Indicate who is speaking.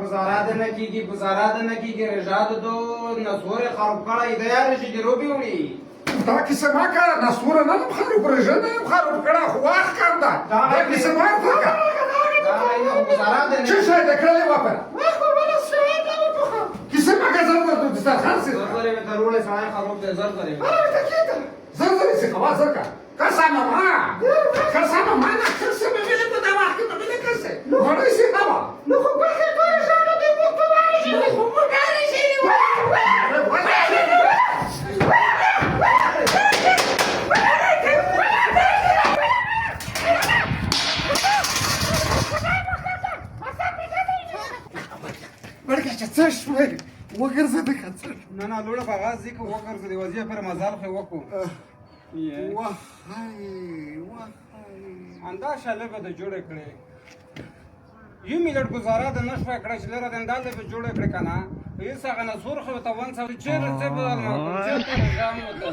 Speaker 1: گزارا ده نه کیږي، گزارا ده نه کیږي. رژا ده دو نسور خراب کړی دی، یار چې دی روبي وړي.
Speaker 2: دا کیسه ما کړه، نسوره نه یم خراب، رژه نه یم خراب کړه، خو واخ کم ده. دا کیسه ما ورته
Speaker 1: دا نه گزارا ده.
Speaker 2: چې شای د کړلې وپره کیسه ما کړه. زر زر دسترخوان سي.
Speaker 1: زر زر مې تروړې، سړی خراب دی، زر زر.
Speaker 2: زر زر سي خوا زر کا قسم ما قسم ما نه قسم مې په دا وخت کې مې کسه مړې سي هوا.
Speaker 3: نو خو غوښې ټولې ژاړو دې موږ په وارې شي، خو موږ هرې شي.
Speaker 2: ورکه چې څه شوې وګرځې د څه؟
Speaker 1: نه نه، لوړه په غاز ځکه وګرځې دی وزیر پر مزال خو وکړو.
Speaker 2: واه هاي واه هاي.
Speaker 1: اندا شاله به د جوړ کړي، یو میلټ گزارا د نشوه کړه چې لره د اندال به جوړ کړي کنه. یو څنګه نسور خو ته ون څه چیرې څه بدل ما چیرته جام وته.